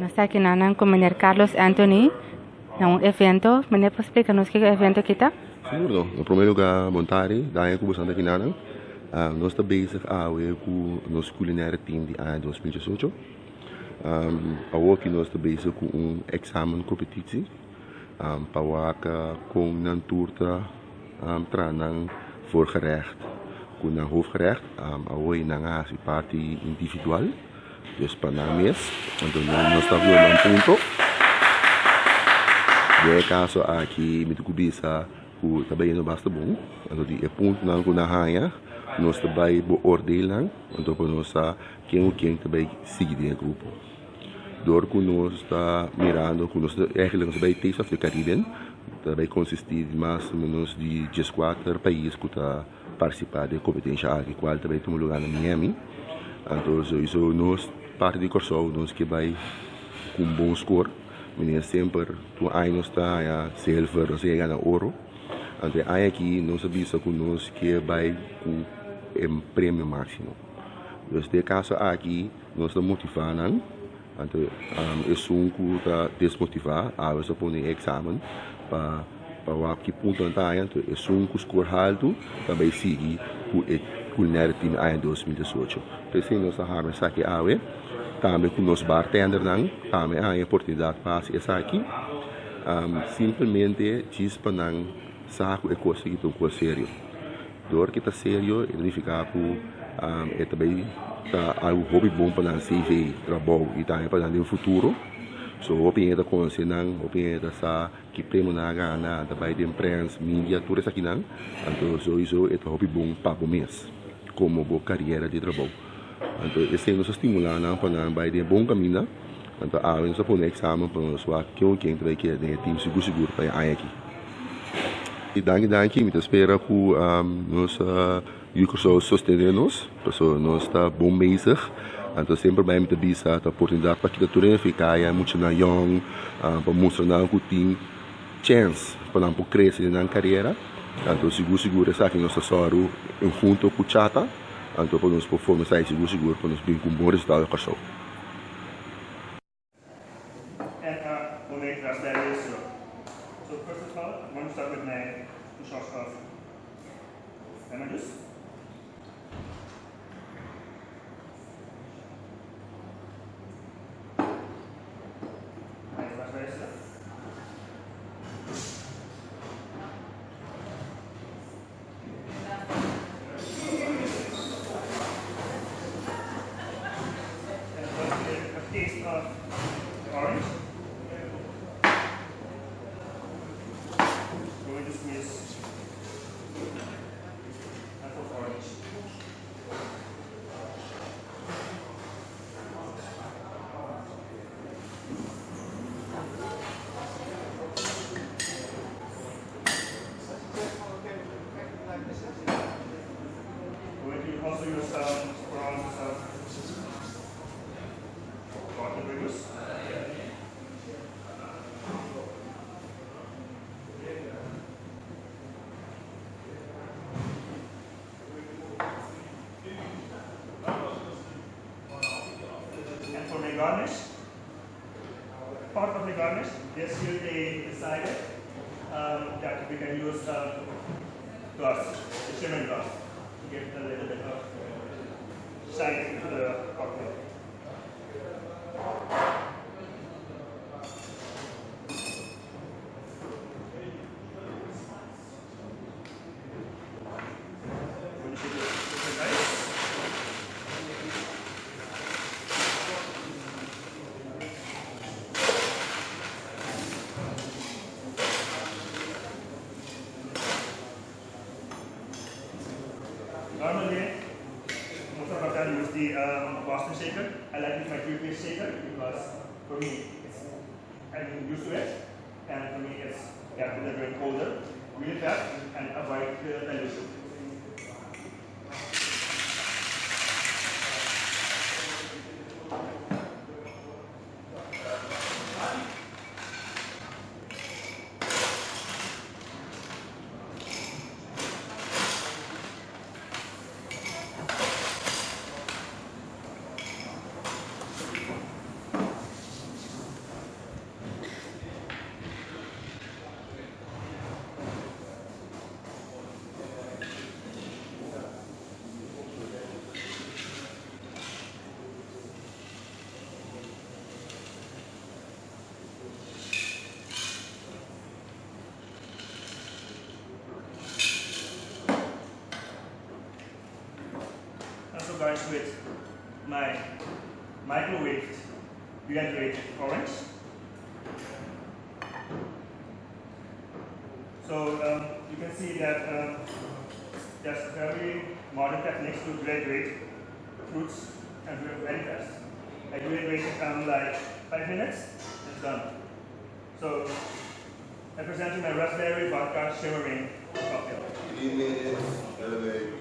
Nos ta aki nan ku meneer Carlos Anthony na un evento. Meneer por splika nos kiko e evento aki ta? Sigur no. Na prome luga bon tardi, daña ku boso ta aki nan. Nos ta bezig awe ku nos culinaire team di aña 2018. Awoki nos ta bezig ku un examen competitie pa wak kon nan tur ta traha nan voorgerecht ku nan hoofdgerecht. Awoki nan a hasi parti individual. Dus pa nan mes, anto nos ta duna nan punto. Den e kaso aki mi ta ku bisa ku ta bayendo basta bon. Anto di e puntonan ku nan haña nos ta bai beoordeel nan, anto pa nos sa ken ku ken ta bai sigui den e grupo. Dor ku nos ta mirando ku nos ta eigenlijk nos ta bai Taste of the Caribbean ta bai konsisti di mas o menos di dieskuater pais ku ta partisipá den e kompetensha aki kual ta bai tuma lugá na Miami. Anto souiso nos parti di Kòrsou nos ke bai ku un bon skor. Manera semper tur aña nos ta haña silver, nos ta yega na oro. Anto e aña aki nos a bisa ku nos ke bai ku e premio máksimo. Dus den e kaso aki nos ta motivá nan. Anto esun ku ta desmotivá awe sa pone e eksamen pa pa wak ki punto nan ta haña. Anto esun ku skor haltu ta bai sigui ku e culinaire team aña 2018. P'esei nos a harma esaki awe. Tambe ku nos bartendernan tambe a haña oportunidat pa hasi esaki. Simplemente djis pa nan sa ku e kos aki ta un kos serio. Dor ki ta serio e ta nifiká ku e ta bai ta algu hopi bon pa nan CV, trabou i tambe pa nan den futuro. So hopi hende ta konosé nan, hopi hende ta sa ki premio nan a gana, nan ta bai den prens, media, tur esakinan. Anto souiso e ta hopi bon pa bo mes komo bo kariera di trabou. Anto esei nos a stimulá nan pa nan bai den e bon kaminda. Anto awe nos a pone eksamen pa nos wak ken ku ken ta bai keda den e tim sigur sigur pa e aña aki. Danki danki, mi ta spera ku nos yu Kòrsou sostené nos, pasobra nos ta bon bezig. Anto semper bai mi ta bisa ta oportunidat pa kita tur hende kaya, muchanan yòn, pa mustra nan ku tin chèns pa nan por krese den nan karera. Anto sigur sigur esaki nos ta sòru hunto ku Chata, anto pa nos por forma esaki sigur sigur pa nos bin ku un bon resultado Kòrsou. And uh, we'll make raspberry syrup. So first of all, I'm going to start with my two shots of lemon juice. My raspberry syrup. Taste of orange. Going to squeeze half of orange. We also use some ounces of cranberry juice. And for my garnish, part of the garnish, this year they decided um, that we can use um, glass, the shimmering glass, to give a little bit of shine to the cocktail. Normally, most of our time use the um, Boston shaker. I like to use my three-piece shaker because for me, it's, I'm used to it. And for me, it's yeah, the drink colder, really fast, and avoid the dilution. with my microwaved dehydrated orange. So you can see that there's very modern techniques to dehydrate fruits and do it very fast. I dehydrate it like 5 minutes, it's done. So I present you my raspberry vodka shimmering cocktail. 3 minutes, elevate.